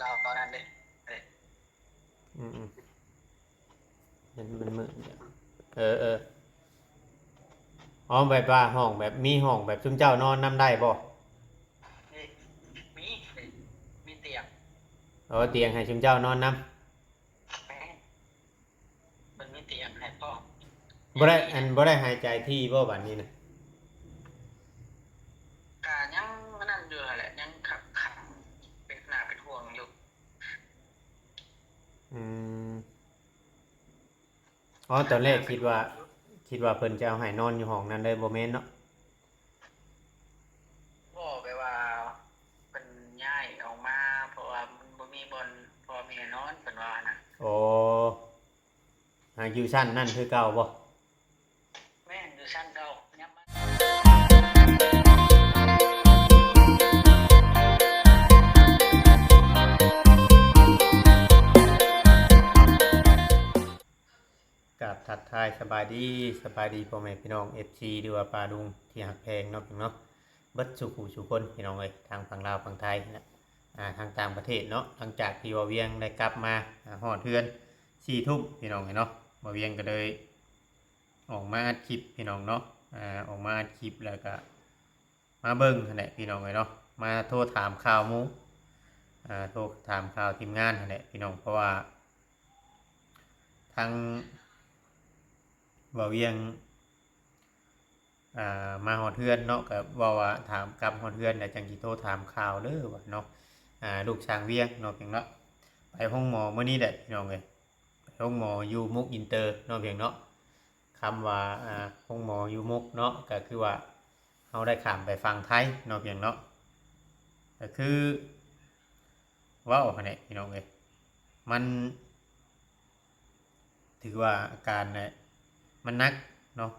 ລາວຕອນນັ້ນເດ້. ອືມໆ ເຫັນມັນມືດ. ເອີໆ ອໍ ແບບວ່າຫ້ອງແບບ ມີຫ້ອງແບບຊຸມເຈົ້ານອນນຳໄດ້ບໍ່? ມີ ມີ ມີຕຽງ. ອໍ ຕຽງໃຫ້ຊຸມເຈົ້ານອນນຳ. ແມ່ນ ເພິ່ນມີຕຽງໃຫ້ພ້ອມ. ບໍ່ໄດ້ ອັນ ບໍ່ໄດ້ຫາຍໃຈຖີ່ບໍ່ບາດນີ້ນະ? ກະຍັງອັນນັ້ນຢູ່ຫັ້ນແຫຼະ ຍັງຄັບຂັນ ເປັນໜ້າເປັນຫ່ວງຢູ່. ອືມ ອໍ ຕອນແລກຄິດວ່າ ຄິດວ່າເພິ່ນຈະເອົາໃຫ້ນອນຢູ່ຫ້ອງນັ້ນເລີຍ ບໍ່ແມ່ນເນາະ? ບໍ່ ແບບວ່າເພິ່ນຍ້າຍອອກມາ ເພາະວ່າມັນບໍ່ມີບ່ອນພໍ່ແມ່ນອນ ເພິ່ນວ່ານະ. ໂອ້ ຫາຢູ່ຊັ້ນນັ້ນຄືເກົ່າບໍ່? ແມ່ນ ຢູ່ຊັ້ນເກົ່າ ຍັບມາ. ກາບທັກທາຍສະບາຍດີ ສະບາຍດີພໍ່ແມ່ພີ່ນ້ອງ ເອັຟຊີ ຫຼືວ່າປ້າລຸງທີ່ຮັກແພງເນາະ ພີ່ນ້ອງເນາະ ເບິດສູ່ຜູ້ສູ່ຄົນ ພີ່ນ້ອງເອີຍ ທາງຝັ່ງລາວຝັ່ງໄທນະ ອ່າ ທາງຕ່າງປະເທດເນາະ. ຫຼັງຈາກທີ່ບ່າວວຽງໄດ້ກັບມາ ອ່າ ຮອດເຮືອນສີ່ທຸ່ມ ພີ່ນ້ອງເອີຍເນາະ ບ່າວວຽງກໍເລີຍອອກມາອັດຄລິບ ພີ່ນ້ອງເນາະ ອ່າ ອອກມາອັດຄລິບ ແລ້ວກໍມາເບິ່ງຫັ້ນແຫຼະ ພີ່ນ້ອງເອີຍເນາະ ມາໂທຖາມຂ່າວໝູ່ ອ່າ ໂທຖາມຂ່າວທີມງານຫັ້ນແຫຼະ ພີ່ນ້ອງ ເພາະວ່າທາງບ່າວວຽງ ອ່າ ມາຮອດເຮືອນເນາະ ກໍເວົ້າວ່າຖາມກັບຮອດເຮືອນແລ້ວ ຈັ່ງຊິໂທຖາມຂ່າວເດີວ່າເນາະ ອ່າ ລູກຊ່າງວຽງເນາະ ເພງເນາະ ໄປໂຮງໝໍມື້ນີ້ແຫຼະ ພີ່ນ້ອງເອີຍ ໄປໂຮງໝໍຢູ່ມຸກອິນເຕີເນາະ ເພງເນາະ. ຄຳວ່າ ອ່າ ໂຮງໝໍຢູ່ມຸກເນາະ ກໍຄືວ່າເຮົາໄດ້ຂ້າມໄປຝັ່ງໄທເນາະ ເພງເນາະ ກໍຄືເວົ້າຫັ້ນແຫຼະ ພີ່ນ້ອງເອີຍ ມັນ ຖືວ່າອາການນະ ມັນໜັກເນາະ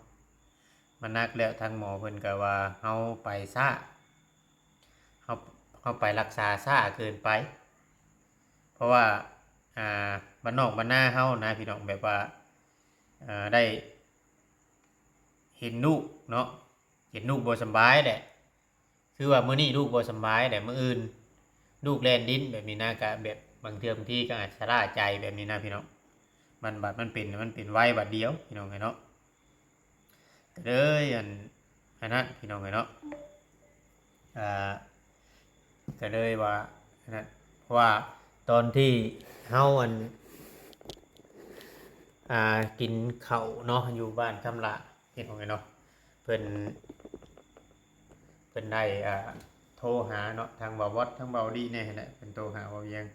ມັນໜັກແລ້ວ ທາງໝໍເພິ່ນກໍວ່າເຮົາໄປຊ້າ ເຮົາ ເຮົາໄປລັກສາຊ້າເກີນໄປ ເພາະວ່າ ອ່າ ບ້ານນອກບ້ານນາເຮົານະ ພີ່ນ້ອງ ແບບວ່າ ເອີ ໄດ້ເຫັນລູກເນາະ ເຫັນລູກບໍ່ສຳບາຍແຫຼະ ຄືວ່າມື້ນີ້ລູກບໍ່ສຳບາຍແຫຼະ ມື້ອື່ນລູກແລ່ນດິນແບບນີ້ນະ ກະແບບບາງເທື່ອບາງທີກໍອາດຊະລ່າໃຈແບບນີ້ນະ ພີ່ນ້ອງ ມັນບາດມັນເປັນ ມັນເປັນໄວບາດດຽວ ພີ່ນ້ອງເອີຍເນາະ ກໍເລີຍ ອັນ ອັນນັ້ນ ພີ່ນ້ອງເອີຍເນາະ ອ່າ ກໍເລີຍວ່າ ອັນນັ້ນ ເພາະວ່າຕອນທີ່ເຮົາ ອັນ ອ່າ ກິນເຂົ້າເນາະ ຢູ່ບ້ານຄຳຫຼ້າ ພີ່ນ້ອງເອີຍເນາະ ເພິ່ນ ເພິ່ນໄດ້ ອ່າ ໂທຫາເນາະ ທາງບ່າວວອດ ທາງບ່າວດີແດ່ຫັ້ນແຫຼະ ເພິ່ນໂທຫາບ່າວວຽງ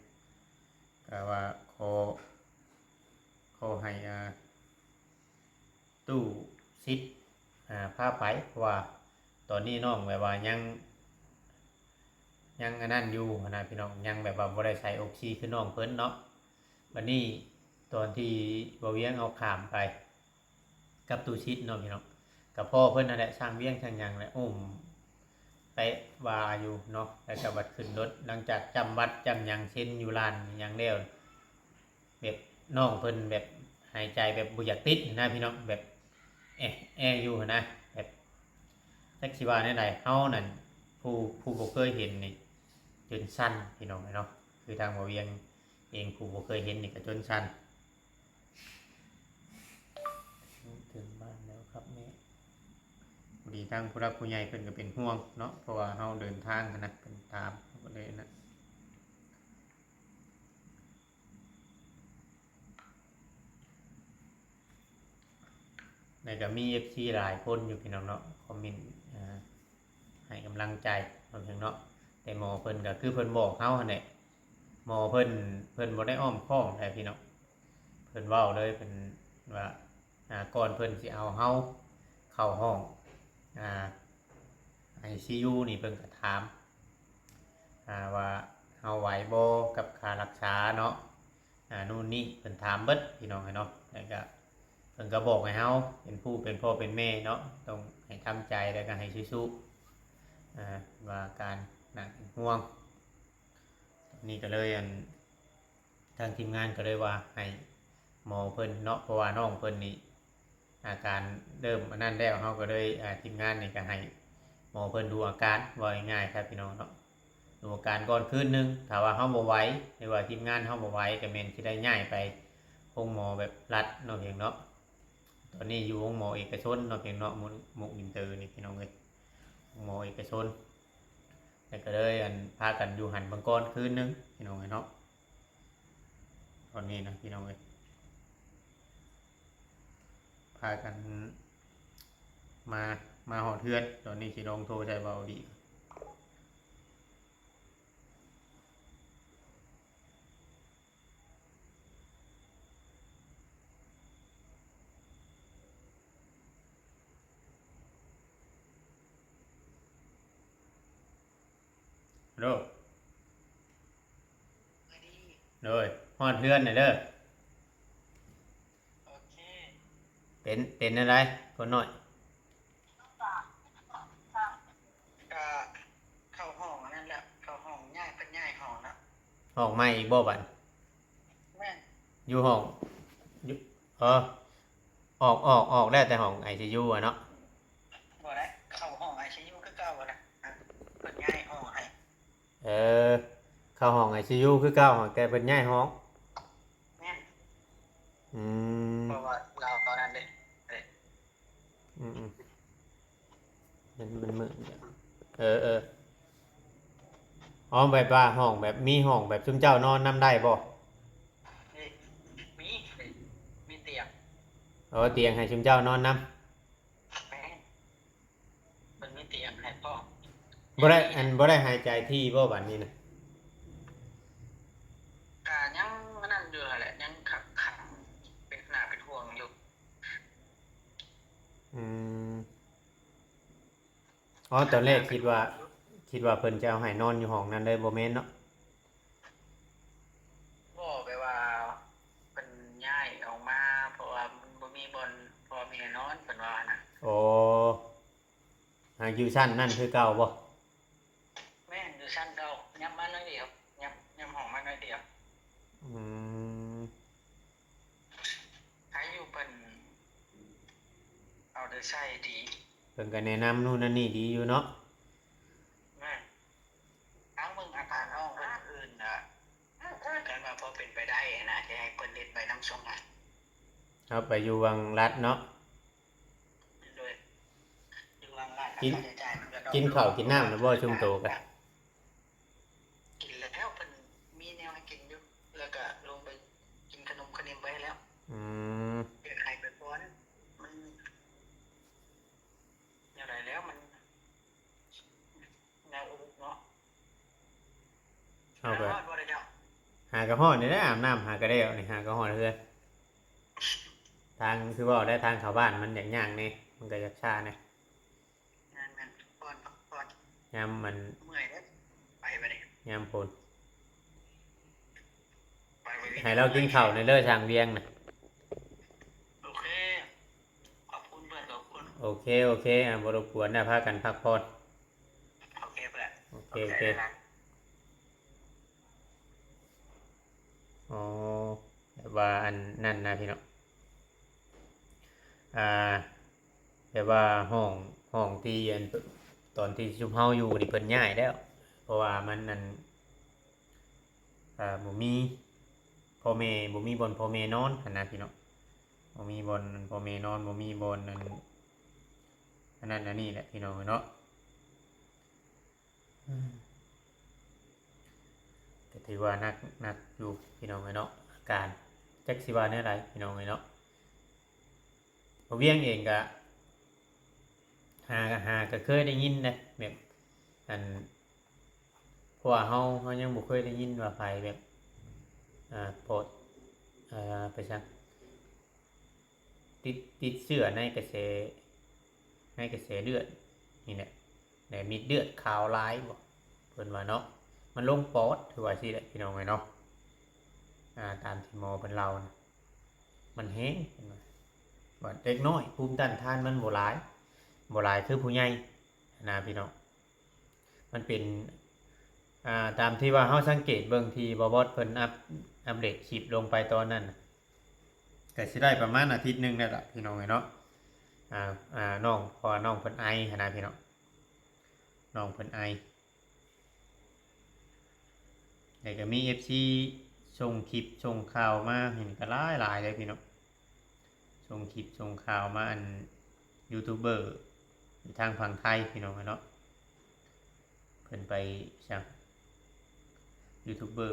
ກໍວ່າຂໍ ຂໍໃຫ້ ອ່າ ຕູ້ສິດ ອ່າ ພາໄປ ເພາະວ່າຕອນນີ້ນ້ອງແບບວ່າຍັງ ຍັງອັນນັ້ນຢູ່ຫັ້ນນະ ພີ່ນ້ອງ ຍັງແບບວ່າບໍ່ໄດ້ໃສ່ອອກຊີຄືນ້ອງເພິ່ນເນາະ. ບັດນີ້ຕອນທີ່ບ່າວວຽງເອົາຂ້າມໄປ ກັບຕູ້ສິດເນາະ ພີ່ນ້ອງ ກໍພໍ່ເພິ່ນນັ້ນແຫຼະ ຊ່າງວຽງຊ່າງຫຍັງແຫຼະ ອຸ້ມໄປວ່າຢູ່ເນາະ ແລ້ວກໍບັດຂຶ້ນລົດ ຫຼັງຈາກຈ້ຳວັດຈ້ຳຫຍັງ ເຊັນຢູ່ຮ້ານຫຍັງແລ້ວ ແບບນ້ອງເພິ່ນແບບຫາຍໃຈແບບບໍ່ຢາກຕິດນະ ພີ່ນ້ອງ ແບບແອະແອະຢູ່ຫັ້ນນະ ແບບຈັກຊິວ່າແນວໃດ ເຮົານັ້ນ ຜູ້ ຜູ້ບໍ່ເຄີຍເຫັນນີ້ຈົນສັ່ນ ພີ່ນ້ອງເອີຍເນາະ ຄືທາງບ່າວວຽງເອງ ຜູ້ບໍ່ເຄີຍເຫັນນີ້ກໍຈົນສັ່ນ. ເຖິງບ້ານແລ້ວຄັບແມ່. ພໍດີທາງຜູ້ຫຼັກຜູ້ໃຫຍ່ເພິ່ນກໍເປັນຫ່ວງເນາະ ເພາະວ່າເຮົາເດີນທາງຫັ້ນນະ ເພິ່ນຖາມ ເຮົາກໍເລີຍນັ້ນ. ແລ້ວກໍມີເອັຟຊີຫຼາຍຄົນຢູ່ ພີ່ນ້ອງເນາະ ຄອມເມັນ ອ່າ ໃຫ້ກຳລັງໃຈເນາະ ພີ່ນ້ອງເນາະ. ແຕ່ໝໍເພິ່ນກໍຄືເພິ່ນບອກເຮົາຫັ້ນແຫຼະ ໝໍເພິ່ນ ເພິ່ນບໍ່ໄດ້ອ້ອມຄ້ອມໃດ ພີ່ນ້ອງ ເພິ່ນເວົ້າເລີຍ ເພິ່ນວ່າ ອ່າ ກ່ອນເພິ່ນຊິເອົາເຮົາເຂົ້າຫ້ອງ ອ່າ ໄອຊີຢູ ນີ້ ເພິ່ນກໍຖາມ ອ່າ ວ່າເຮົາໄຫວບໍ່ກັບຄ່າລັກສາເນາະ ອ່າ ໂນ່ນນີ້ ເພິ່ນຖາມເບິດ ພີ່ນ້ອງເອີຍເນາະ. ແລ້ວກໍເພິ່ນກໍບອກໃຫ້ເຮົາເປັນຜູ້ເປັນພໍ່ເປັນແມ່ເນາະ ຕ້ອງໃຫ້ທຳໃຈ ແລ້ວກໍໃຫ້ສູ້ໆ ອ່າ ວ່າອາການໜັກເປັນຫ່ວງ. ນີ້ກໍເລີຍ ອັນ ທາງທີມງານກໍເລີຍວ່າໃຫ້ໝໍເພິ່ນເນາະ ເພາະວ່ານ້ອງເພິ່ນນີ້ອາການເລີ່ມອັນນັ້ນແລ້ວ ເຮົາກໍເລີຍ ອ່າ ທີມງານນີ້ກໍໃຫ້ໝໍເພິ່ນດູອາການ ເວົ້າງ່າຍໆ ຄັບ ພີ່ນ້ອງເນາະ. ດູອາການກ່ອນຄືນໜຶ່ງ. ຖ້າວ່າເຮົາບໍ່ໄຫວ ຫຼືວ່າທີມງານເຮົາບໍ່ໄຫວ ກໍແມ່ນຊິໄດ້ຍ້າຍໄປໂຮງໝໍແບບລັດເນາະພຽງເນາະ. ຕອນນີ້ຢູ່ໂຮງໝໍເອກະຊົນເນາະພຽງເນາະ ມຸກ ມຸກອິນເຕີນີ້ພີ່ນ້ອງເອີຍ ໂຮງໝໍເອກະຊົນ. ແລ້ວກໍເລີຍ ອັນ ພາກັນຢູ່ຫັ້ນເບິ່ງກ່ອນຄືນໜຶ່ງພີ່ນ້ອງເອີຍເນາະ. ຕອນນີ້ນະພີ່ນ້ອງເອີຍ ພາກັນມາ ມາຮອດເຮືອນ. ຕອນນີ້ຊິລອງໂທໃສ່ເບົາດີ. ໂດຍ ຮອດເຮືອນແລ້ວເດີ. ໂອເຄ ເປັນ ເປັນແນວໃດຄົນນ້ອຍ? ກະເຂົ້າຫ້ອງອັນນັ້ນແຫຼະ ເຂົ້າຫ້ອງ ຍ້າຍ ເພິ່ນຍ້າຍຫ້ອງເນາະ. ຫ້ອງໃໝ່ອີກບໍ່ບັດ? ແມ່ນ ຢູ່ຫ້ອງ ຢູ່ ເອີ ອອກ ອອກ ອອກແລ້ວແຕ່ຫ້ອງໄອຊີຢູຫັ້ນເນາະ. ບໍ່ໄດ້ ເຂົ້າຫ້ອງໄອຊີຢູຄືເກົ່າຫັ້ນນະ ເພິ່ນຍ້າຍຫ້ອງໃຫ້. ເອີ ເຂົ້າຫ້ອງໄອຊີຢູຄືເກົ່າ ແຕ່ເພິ່ນຍ້າຍຫ້ອງ. ແມ່ນ ອືມ ເພາະວ່າລາວຕອນນັ້ນເດ້ ອືມໆ ມັນ ມັນມືດ ເອີ ເອີ ອໍ ແບບວ່າຫ້ອງແບບ ມີຫ້ອງແບບຊຸມເຈົ້ານອນນຳໄດ້ບໍ່? ມີ ມີຕຽງ. ອໍ ຕຽງໃຫ້ຊຸມເຈົ້ານອນນຳ. ແມ່ນ ມັນມີຕຽງໃຫ້ພ້ອມ. ບໍ່ໄດ້ ອັນ ບໍ່ໄດ້ຫາຍໃຈຖີ່ບໍ່ບັດນີ້ນະ? ກະຍັງອັນນັ້ນຢູ່ຫັ້ນແຫຼະ ຍັງຄັກຂັງ ເປັນໜ້າເປັນຫ່ວງຢູ່. ອືມ ອໍ ຕອນແລກຄິດວ່າ ຄິດວ່າເພິ່ນຈະເອົາໃຫ້ນອນຢູ່ຫ້ອງນັ້ນເລີຍ ບໍ່ແມ່ນເນາະ? ບໍ່ ແບບວ່າເພິ່ນຍ້າຍອອກມາ ເພາະວ່າມັນບໍ່ມີບ່ອນພໍ່ແມ່ນອນ ເພິ່ນວ່ານະ. ໂອ້ ຫາຢູ່ຊັ້ນນັ້ນຄືເກົ່າບໍ່? ແມ່ນ ຢູ່ຊັ້ນເກົ່າ ຫຍັບມາໜ້ອຍດຽວ ຫຍັບ ຫຍັບຫ້ອງມາໜ້ອຍດຽວ. ອືມ ໃຜຢູ່ເພິ່ນເອົາໃຈໃສ່ດີ ເພິ່ນກໍແນະນຳນູ້ນນັ້ນນີ້ດີຢູ່ເນາະ. ແມ່ນ ທາງເບິ່ງອາການຫ້ອງເພິ່ນອື່ນນະ ຄັນວ່າພໍເປັນໄປໄດ້ນະ ຈະໃຫ້ເພິ່ນເຮັດໃບນຳສົ່ງໃຫ້. ເຮົາໄປຢູ່ວັງລັດເນາະ. ໂດຍ ຢູ່ວັງລັດ ກິນ ຄ່າໃຊ້ຈ່າຍມັນກໍນ້ອຍ ກິນເຂົ້າກິນນ້ຳແລ້ວບໍ່ຊຸມໂຕກະ? ກິນແລ້ວ ເພິ່ນມີແນວໃຫ້ກິນຢູ່ ແລ້ວກະລົງໄປກິນຂະໜົມຂະໜິມໄປແລ້ວ. ອືມ ເຮັດໃຫ້ໄປກ່ອນ ມັນແນວໃດແລ້ວ ມັນແນວອຸກເນາະ. ເຮົາກໍ ຮອດບໍ່ລະເຈົ້າ? ຫາກໍຮອດນີ້ແຫຼະ ອາບນ້ຳຫາກໍແລ້ວນີ້ ຫາກໍຮອດເຮືອນ. ທາງ ຄືເວົ້າໄດ້ ທາງເຂົ້າບ້ານມັນຍາກໆແດ່ ມັນກໍຢາກຊ້າແດ່. ແມ່ນໆ ພັກຜ່ອນ ພັກຜ່ອນ ຍາມມັນ ເມື່ອຍເດ້ ໄປບັດນີ້ ຍາມຝົນ. ໄປບັດນີ້ ໃຫ້ລາວກິນເຂົ້າແດ່ເດີ ຊ່າງວຽງນະ. ໂອເຄ ຂອບຄຸນເພື່ອນ ຂອບຄຸນ. ໂອເຄ ໂອເຄ ອ່າ ບໍ່ລົບກວນນະ ພາກັນພັກຜ່ອນ. ໂອເຄເພື່ອນ ໂອເຄ ໂອເຄ ຂອບໃຈຫຼາຍໆ. ອໍ ແບບວ່າອັນນັ້ນນະພີ່ນ້ອງ ອ່າ ແບບວ່າຫ້ອງ ຫ້ອງທີ່ອັນ ຕອນທີ່ຊຸມເຮົາຢູ່ນີ້ເພິ່ນຍ້າຍແລ້ວ ເພາະວ່າມັນອັນ ອ່າ ບໍ່ມີພໍ່ແມ່ ບໍ່ມີບ່ອນພໍ່ແມ່ນອນຫັ້ນນະພີ່ນ້ອງ. ບໍ່ມີບ່ອນພໍ່ແມ່ນອນ ບໍ່ມີບ່ອນອັນ ອັນນັ້ນອັນນີ້ແຫຼະພີ່ນ້ອງເອີຍເນາະ. ກໍຖືວ່າໜັກ ໜັກຢູ່ພີ່ນ້ອງເອີຍເນາະ ອາການ ຈັກຊິວ່າແນວໃດພີ່ນ້ອງເອີຍເນາະ. ບ່າວວຽງເອງກະ ຫາ ຫາກໍເຄີຍໄດ້ຍິນເດ້ ແບບ ອັນ ເພາະວ່າເຮົາ ເຮົາຍັງບໍ່ເຄີຍໄດ້ຍິນວ່າໃຜແບບ ອ່າ ປອດ ອ່າ ໄປຊັ້ນ ຕິດ ຕິດເຊື້ອໃນກະແສ ໃນກະແສເລືອດນີ້ແຫຼະ ແລະ ເມັດເລືອດຂາວຫຼາຍບໍ ເພິ່ນວ່າເນາະ ມັນລົງປອດ ຄືວ່າຊີ້ແຫຼະພີ່ນ້ອງເອີຍເນາະ. ອ່າ ຕາມທີ່ໝໍເພິ່ນເລົ່ານະ ມັນແຮງ ເພິ່ນວ່າ ບາດເດັກນ້ອຍພູມຕ້ານທານມັນບໍ່ຫຼາຍ ບໍ່ຫຼາຍຄືຜູ້ໃຫຍ່ຫັ້ນນະພີ່ນ້ອງ. ມັນເປັນ ອ່າ ຕາມທີ່ວ່າເຮົາສັງເກດເບິ່ງທີ່ບ່າວບອດເພິ່ນອັບ ອັບເດດຄລິບລົງໄປຕອນນັ້ນນະ ກໍຊິໄດ້ປະມານອາທິດໜຶ່ງແລ້ວລະພີ່ນ້ອງເອີຍເນາະ. ອ່າ ອ່າ ນ້ອງ ເພາະວ່ານ້ອງເພິ່ນໄອຫັ້ນນະພີ່ນ້ອງ ນ້ອງເພິ່ນໄອ. ແລ້ວກໍມີເອັຟຊີສົ່ງຄລິບສົ່ງຂ່າວມາໃຫ້ກໍຫຼາຍໆເດ້ພີ່ນ້ອງ. ສົ່ງຄລິບສົ່ງຂ່າວມາ ອັນ ຢູທູບເບີຢູ່ທາງຝັ່ງໄທພີ່ນ້ອງເນາະ. ເພິ່ນໄປ ຫຍັງ ຢູທູບເບີ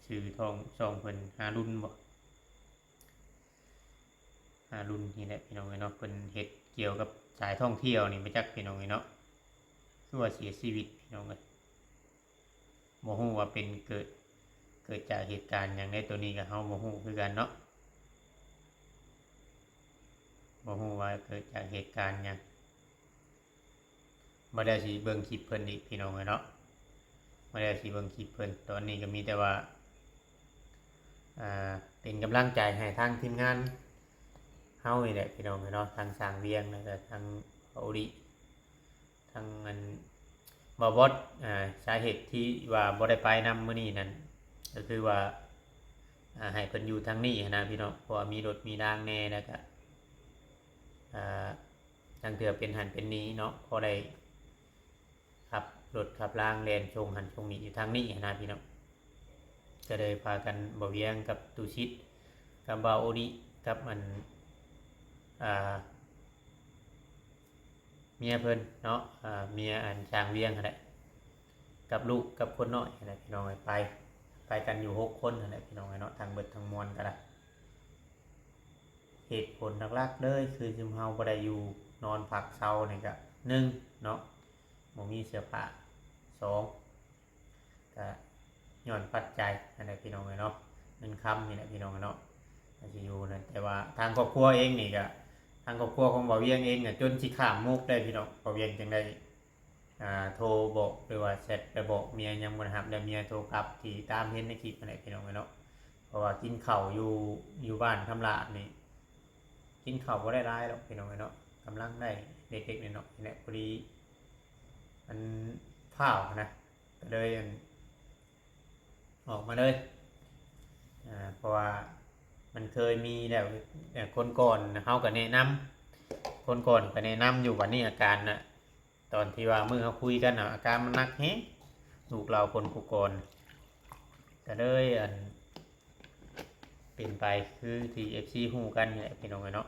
ຊື່ ຊ່ອງ ຊ່ອງເພິ່ນ ຫາລຸນບໍ? ຫາລຸນນີ້ແຫຼະພີ່ນ້ອງເອີຍເນາະ. ເພິ່ນເຮັດກ່ຽວກັບສາຍທ່ອງທ່ຽວນີ້ ບໍ່ຈັກພີ່ນ້ອງເອີຍເນາະ ຄືວ່າເສຍຊີວິດພີ່ນ້ອງເອີຍ. ບໍ່ຮູ້ວ່າເປັນເກີດ ເກີດຈາກເຫດການຫຍັງໃດ໋ ໂຕນີ້ກໍເຮົາບໍ່ຮູ້ຄືກັນເນາະ. ບໍ່ຮູ້ວ່າເກີດຈາກເຫດການຫຍັງ. ບໍ່ໄດ້ຊິເບິ່ງຄລິບເພິ່ນອີກພີ່ນ້ອງເອີຍເນາະ. ບໍ່ໄດ້ຊິເບິ່ງຄລິບເພິ່ນ. ຕອນນີ້ກໍມີແຕ່ວ່າ ອ່າ ເປັນກຳລັງໃຈໃຫ້ທາງທີມງານເຮົານີ້ແຫຼະພີ່ນ້ອງເອີຍເນາະ, ທາງຊ່າງວຽງ ແລ້ວກໍທາງໂອລິ ທາງອັນ ບ່າວບອດ ອ່າ ສາເຫດທີ່ວ່າບໍ່ໄດ້ໄປນຳມື້ນີ້ນັ້ນ ກໍຄືວ່າ ອ່າ ໃຫ້ເພິ່ນຢູ່ທາງນີ້ຫັ້ນນະພີ່ນ້ອງ, ເພາະວ່າມີລົດມີລາງແດ່ ແລ້ວກະ ອ່າ ລາງເທື່ອເປັນຫັ້ນເປັນນີ້ເນາະ, ພໍໄດ້ຂັບລົດຂັບລາງແລ່ນສົ່ງຫັ້ນສົ່ງນີ້ຢູ່ທາງນີ້ຫັ້ນນະພີ່ນ້ອງ. ກໍເລີຍພາກັນ ບ່າວວຽງກັບຕູຊິດ ກັບບ່າວໂອລິ ກັບອັນ ອ່າ ເມຍເພິ່ນເນາະ, ເມຍອັນຊ່າງວຽງຫັ້ນແຫຼະ ກັບລູກກັບຄົນນ້ອຍຫັ້ນແຫຼະພີ່ນ້ອງເອີຍ. ໄປ ໄປກັນຢູ່ຫົກຄົນຫັ້ນແຫຼະພີ່ນ້ອງເອີຍເນາະ, ທັງເບິດທັງມວນກໍໄດ້. ເຫດຜົນຫຼັກໆເລີຍ ຄືຊຸມເຮົາບໍ່ໄດ້ຢູ່ນອນພັກເຊົານີ້ກໍ ໜຶ່ງເນາະ ບໍ່ມີເສື້ອຜ້າ, ສອງ ກະຍ້ອນປັດໄຈຫັ້ນແຫຼະພີ່ນ້ອງເອີຍເນາະ, ເງິນຄຳນີ້ແຫຼະພີ່ນ້ອງເອີຍເນາະ ມັນຊິຢູ່ນັ້ນ. ແຕ່ວ່າທາງຄອບຄົວເອງນີ້ກະ ທາງຄອບຄົວຂອງບ່າວວຽງເອງກະຈົນຊິຂ້າມມຸກໄດ້ພີ່ນ້ອງ. ບ່າວວຽງຈຶ່ງໄດ້ ອ່າ ໂທບອກ ຫຼືວ່າແຊັດໄປບອກເມຍ ຍັງບໍ່ໄດ້ຮັບ, ແລ້ວເມຍໂທກັບ ທີ່ຕາມເຫັນໃນຄລິບຫັ້ນແຫຼະພີ່ນ້ອງເອີຍເນາະ. ເພາະວ່າກິນເຂົ້າຢູ່ ຢູ່ບ້ານຄຳຫຼາດນີ້ ກິນເຂົ້າບໍ່ໄດ້ຫຼາຍດອກພີ່ນ້ອງເອີຍເນາະ, ກຳລັງໄດ້ເລັກໆນ້ອຍໆນີ້ແຫຼະ. ພໍດີອັນຟ້າວນະ ກໍເລີຍອັນ ອອກມາເລີຍ ອ່າ ເພາະວ່າມັນເຄີຍມີແລ້ວ. ແຕ່ຄົນກ່ອນເຮົາກໍແນະນຳ ຄົນກ່ອນກໍແນະນຳຢູ່. ບັດນີ້ອາການນະ ຕອນທີ່ວ່າມື້ເຮົາຄຸຍກັນນະ ອາການມັນໜັກແຮງ ລູກລາວຄົນຜູ້ກ່ອນ ກໍເລີຍອັນ ເປັນໄປຄືທີ່ເອັຟຊີຮູ້ກັນນີ້ແຫຼະພີ່ນ້ອງເອີຍເນາະ.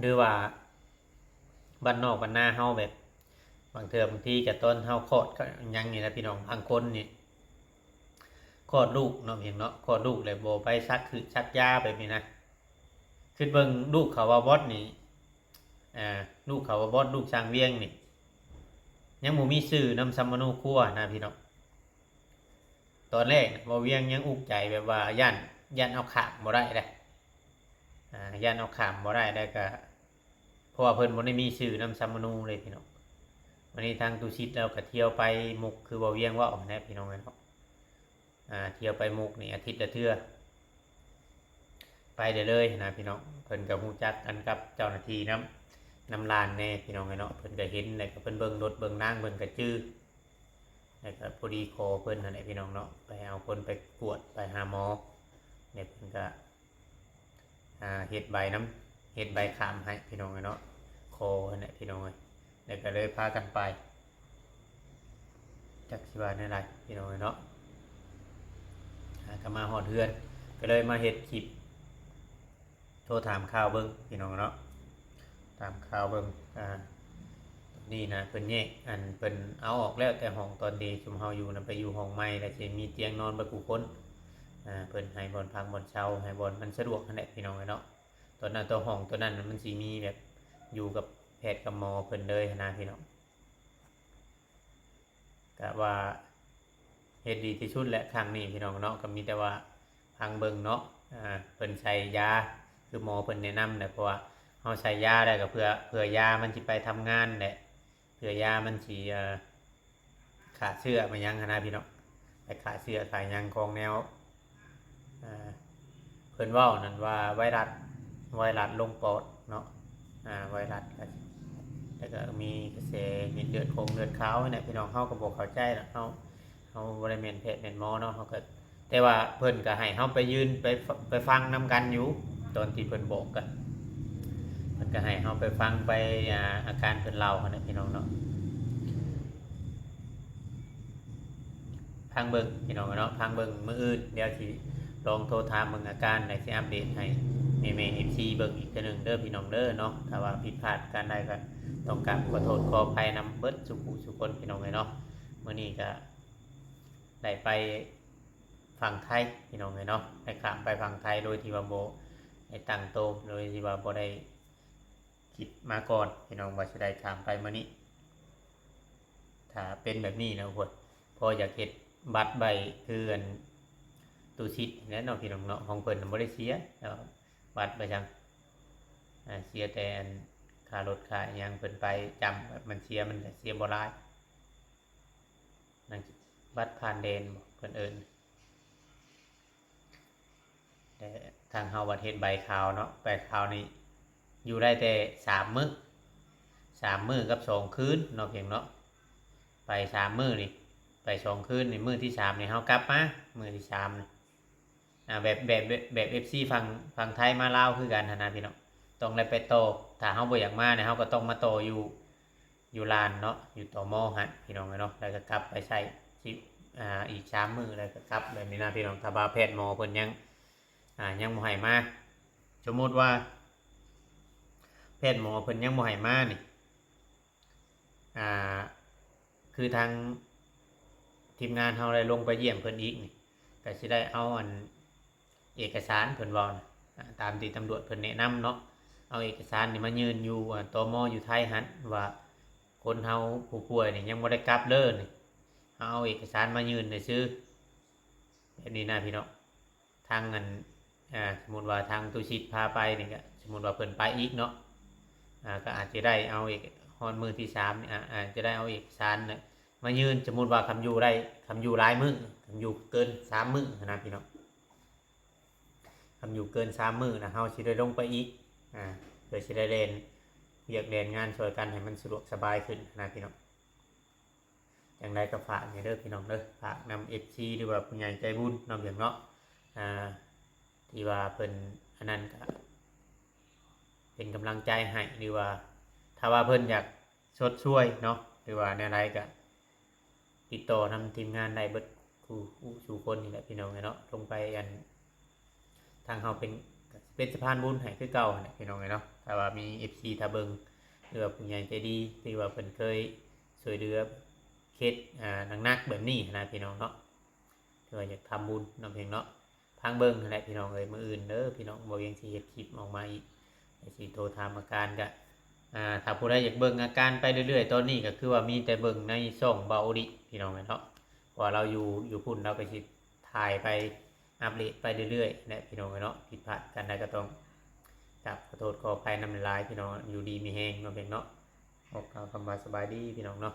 ຫຼືວ່າບ້ານນອກບ້ານນາເຮົາແບບ ບາງເທື່ອບາງທີກໍຕອນເຮົາຄອດກໍຫຍັງນີ້ນະພີ່ນ້ອງ, ບາງຄົນນີ້ຄອດລູກເນາະ ເຫັນເນາະ, ຄອດລູກແລ້ວບໍ່ໄປສັກຄືສັກຢາແບບນີ້ນະ. ຄິດເບິ່ງລູກເຂົາວ່າບອດນີ້ ອ່າ ລູກເຂົາວ່າບອດ ລູກຊ່າງວຽງນີ້ ຍັງບໍ່ມີຊື່ນຳສຳມະໂນຄົວນະພີ່ນ້ອງ. ຕອນແລກນະ ບ່າວວຽງຍັງອຸກໃຈແບບວ່າຢ້ານ ຢ້ານເອົາຂ້າມບໍ່ໄດ້ເດ້ ອ່າ ຢ້ານເອົາຂ້າມບໍ່ໄດ້ ແລ້ວກະ ເພາະວ່າເພິ່ນບໍ່ໄດ້ມີຊື່ນຳສຳມະໂນເດ້ພີ່ນ້ອງ. ວັນນີ້ທາງຕູຊິດລາວກະທ່ຽວໄປມຸກ ຄືບ່າວວຽງເວົ້າຫັ້ນແຫຼະພີ່ນ້ອງເອີຍເນາະ. ອ່າ ທ່ຽວໄປມຸກນີ້ອາທິດລະເທື່ອ ໄປໄດ້ເລີຍນະພີ່ນ້ອງ. ເພິ່ນກໍຮູ້ຈັກກັນກັບເຈົ້າໜ້າທີ່ນຳ ນຳຫຼານແດ່ພີ່ນ້ອງເອີຍເນາະ. ເພິ່ນກໍເຫັນ ແລ້ວກໍເພິ່ນເບິ່ງລົດເບິ່ງລາງ ເພິ່ນກໍຈື່ ແລ້ວກໍພໍດີຂໍເພິ່ນຫັ້ນແຫຼະພີ່ນ້ອງເນາະ ໄປເອົາຄົນໄປກວດ ໄປຫາໝໍ ແລ້ວເພິ່ນກໍ ອ່າ ເຮັດໃບນຳ ເຮັດໃບຂ້າມໃຫ້ພີ່ນ້ອງເອີຍເນາະ, ຂໍຫັ້ນແຫຼະພີ່ນ້ອງເອີຍ. ແລ້ວກໍເລີຍພາກັນໄປ ຈັກຊິວ່າແນວໃດພີ່ນ້ອງເອີຍເນາະ. ອ່າ ກໍມາຮອດເຮືອນ ກໍເລີຍມາເຮັດຄລິບໂທຖາມຂ່າວເບິ່ງພີ່ນ້ອງເນາະ, ຖາມຂ່າວເບິ່ງ. ອ່າ ນີ້ນະ ເພິ່ນແຍກ ອັນ ເພິ່ນເອົາອອກແລ້ວແຕ່ຫ້ອງ ຕອນທີ່ຊຸມເຮົາຢູ່ນະ ໄປຢູ່ຫ້ອງໃໝ່ ແລ້ວຊິມີຕຽງນອນເບິດຄູ່ຄົນ. ອ່າ ເພິ່ນໃຫ້ບ່ອນພັກບ່ອນເຊົາ ໃຫ້ບ່ອນມັນສະດວກຫັ້ນແຫຼະພີ່ນ້ອງເອີຍເນາະ. ຕອນນັ້ນຕົວຫ້ອງຕົວນັ້ນມັນຊິມີແບບຢູ່ກັບແພດກັບໝໍເພິ່ນເລີຍຫັ້ນນະພີ່ນ້ອງ. ກະວ່າເຮັດດີທີ່ສຸດແຫຼະຄັ້ງນີ້ພີ່ນ້ອງເນາະ, ກໍມີແຕ່ວ່າຟັງເບິ່ງເນາະ. ອ່າ ເພິ່ນໃສ່ຢາ ຄືໝໍເພິ່ນແນະນຳແຫຼະ, ເພາະວ່າເຮົາໃສ່ຢາໄດ້ກໍເພື່ອ ເພື່ອຢາມັນຊິໄປທຳງານແຫຼະ, ເພື່ອຢາມັນຊິ ອ່າ ຂ້າເຊື້ອມາຫຍັງຫັ້ນນະພີ່ນ້ອງ, ໄປຂ້າເຊື້ອຂ້າຫຍັງຂອງແນວ ອ່າ ເພິ່ນເວົ້ານັ້ນວ່າໄວຣັສ ໄວຣັສລົງປອດເນາະ. ອ່າ ໄວຣັສ ແລ້ວກໍມີກະແສເມັດເລືອດ ຂອງເລືອດຂາວນີ້ແຫຼະພີ່ນ້ອງ. ເຮົາກໍບໍ່ເຂົ້າໃຈດອກ, ເຮົາ ເຮົາບໍ່ໄດ້ແມ່ນແພດແມ່ນໝໍເນາະ, ເຮົາກໍ ແຕ່ວ່າເພິ່ນກໍໃຫ້ເຮົາໄປຢືນ ໄປ ໄປຟັງນຳກັນຢູ່ ຕອນທີ່ເພິ່ນບອກກະ. ເພິ່ນກໍໃຫ້ເຮົາໄປຟັງໄປ ອາ ອາການເພິ່ນເລົ່າຫັ້ນແຫຼະພີ່ນ້ອງເນາະ. ຟັງເບິ່ງພີ່ນ້ອງເນາະ ຟັງເບິ່ງມື້ອື່ນ ດຽວຊິລອງໂທຖາມເບິ່ງອາການ ແລ້ວຊິອັບເດດໃຫ້ແມ່ໆ ເອັຟຊີ ເບິ່ງອີກເທື່ອໜຶ່ງເດີພີ່ນ້ອງເດີເນາະ. ຖ້າວ່າຜິດພາດປະການໃດກໍຕ້ອງກາບຂໍໂທດຂໍອະໄພນຳເບິດສູ່ຜູ້ສູ່ຄົນພີ່ນ້ອງເອີຍເນາະ. ມື້ນີ້ກໍໄດ້ໄປຝັ່ງໄທພີ່ນ້ອງເອີຍເນາະ ໄດ້ຂ້າມໄປຝັ່ງໄທໂດຍທີ່ວ່າບໍ່ໄດ້ຕັ້ງໂຕ ໂດຍທີ່ວ່າບໍ່ໄດ້ ຄິດມາກ່ອນພີ່ນ້ອງວ່າຊິໄດ້ຂ້າມໄປມື້ນີ້. ຖ້າເປັນແບບນີ້ນະ ໂອ້ຍ ພໍຢາກເຮັດບັດໃບຄືອັນຕູຊິດນີ້ແຫຼະເນາະພີ່ນ້ອງເນາະ. ຂອງເພິ່ນນະບໍ່ໄດ້ເສຍ ແຕ່ວ່າບັດໄປຈັ່ງ ອາ ເສຍແຕ່ອັນຄ່າລົດຄ່າຫຍັງເພິ່ນໄປຈຳ ມັນເສຍ ມັນກໍເສຍບໍ່ຫຼາຍ. ນັ້ນ ບັດຜ່ານແດນບໍ ເພິ່ນເອີ້ນ. ແຕ່ທາງເຮົາບັດເຮັດໃບຂາວເນາະ ໃບຂາວນີ້ຢູ່ໄດ້ແຕ່ສາມມື້ ສາມມື້ກັບສອງຄືນເນາະ ພຽງເນາະ. ໄປສາມມື້ນີ້ ໄປສອງຄືນນີ້ ມື້ທີສາມນີ້ເຮົາກັບມາ ມື້ທີສາມນີ້ ອາ ແບບ ແບບ ແບບ ແບບ ເອັຟຊີ ຝັ່ງ ຝັ່ງໄທມາລາວຄືກັນຫັ້ນນະພີ່ນ້ອງ ຕ້ອງໄດ້ໄປຕໍ່. ຖ້າເຮົາບໍ່ຢາກມານີ້ ເຮົາກໍຕ້ອງມາຕໍ່ຢູ່ ຢູ່ລານເນາະ ຢູ່ ຕມ ຫັ້ນພີ່ນ້ອງເອີຍເນາະ ແລ້ວກໍກັບໄປໃຊ້ຊິ ອາ ອີກສາມມື້ ແລ້ວກໍກັບ ແບບນີ້ນະພີ່ນ້ອງ. ຖ້າວ່າແພດໝໍເພິ່ນຍັງ ອາ ຍັງບໍ່ໃຫ້ມາ ສົມມຸດວ່າແພດໝໍເພິ່ນຍັງບໍ່ໃຫ້ມານີ້ ອາ ຄືທາງທີມງານເຮົາໄດ້ລົງໄປຢ້ຽມເພິ່ນອີກນີ້ ກໍຊິໄດ້ເອົາອັນ ເອກະສານເພິ່ນເວົ້ານະ ອາ ຕາມທີ່ຕຳຫຼວດເພິ່ນແນະນຳເນາະ ເອົາເອກະສານນີ້ມາຍື່ນຢູ່ ອາ ຕມ ຢູ່ໄທຫັ້ນ ວ່າຄົນເຮົາຜູ້ປ່ວຍນີ້ຍັງບໍ່ໄດ້ກັບເດີນີ້ ເຮົາເອົາເອກະສານມາຍື່ນຊື່ໆ ແບບນີ້ນະພີ່ນ້ອງ. ທາງອັນ ອາ ສົມມຸດວ່າທາງຕູ້ຊິດພາໄປນີ້ ກໍສົມມຸດວ່າເພິ່ນໄປອີກເນາະ ອາ ກໍອາດຈະໄດ້ເອົາເອກ ຮອດມື້ທີສາມນີ້ ອາ ອາດຈະໄດ້ເອົາເອກະສານນະມາຍື່ນ. ສົມມຸດວ່າຄັນຢູ່ໄດ້ ຄັນຢູ່ຫຼາຍມື້ ຄັນຢູ່ເກີນສາມມື້ຫັ້ນນະພີ່ນ້ອງ ຄັນຢູ່ເກີນສາມມື້ນະ ເຮົາຊິໄດ້ລົງໄປອີກ ອາ ເພື່ອຊິໄດ້ແລ່ນວຽກແລ່ນງານຊ່ວຍກັນໃຫ້ມັນສະດວກສະບາຍຂຶ້ນນະພີ່ນ້ອງ. ຈັ່ງໃດກໍຝາກແດ່ເດີພີ່ນ້ອງເດີ ຝາກນຳ ເອັຟຊີ ຫຼືວ່າຜູ້ໃຫຍ່ໃຈບຸນເນາະ ພຽງເນາະ ອາ ທີ່ວ່າເພິ່ນອັນນັ້ນ ກໍເປັນກຳລັງໃຈໃຫ້ ຫຼືວ່າຖ້າວ່າເພິ່ນຢາກຊົດຊ່ວຍເນາະ ຫຼືວ່າແນວໃດກໍຕິດຕໍ່ນຳທີມງານໄດ້ເບິດຄູ່ ຄູ່ສູ່ຄົນນີ້ແຫຼະພີ່ນ້ອງເອີຍເນາະ. ລົງໄປອັນ ທາງເຮົາເປັນ ເປັນສະພານບຸນໃຫ້ຄືເກົ່າຫັ້ນແຫຼະພີ່ນ້ອງເອີຍເນາະ. ຖ້າວ່າມີ ເອັຟຊີ ຖ້າເບິ່ງ ຫຼືວ່າຜູ້ໃຫຍ່ໃຈດີ ທີ່ວ່າເພິ່ນເຄີຍຊ່ວຍເຫຼືອເຄສ ອາ ໜັກໆແບບນີ້ຫັ້ນນະພີ່ນ້ອງເນາະ ຖືວ່າຢາກທຳບຸນເນາະ ພຽງເນາະ. ຟັງເບິ່ງຫັ້ນແຫຼະພີ່ນ້ອງເອີຍ ມື້ອື່ນເດີພີ່ນ້ອງ ບໍ່ວຽງຊິເຮັດຄລິບອອກມາອີກ ແລ້ວຊິໂທຖາມອາການ. ກະ ອາ ຖ້າຜູ້ໃດຢາກເບິ່ງອາການໄປເລື້ອຍໆ ຕອນນີ້ກໍຄືວ່າມີແຕ່ເບິ່ງໃນຊ່ອງເບົາໂອລິພີ່ນ້ອງເອີຍເນາະ ເພາະວ່າລາວຢູ່ ຢູ່ພຸ້ນ ລາວກໍຊິຖ່າຍໄປ ອັບເດດໄປເລື້ອຍໆແຫຼະພີ່ນ້ອງເອີຍເນາະ. ຜິດພາດປະການໃດກໍຕ້ອງກາບຂໍໂທດຂໍອະໄພນຳຫຼາຍໆ ພີ່ນ້ອງ ຢູ່ດີມີແຮງເນາະ ພຽງເນາະ. ຂໍກ່າວຄຳວ່າສະບາຍດີພີ່ນ້ອງເນາະ.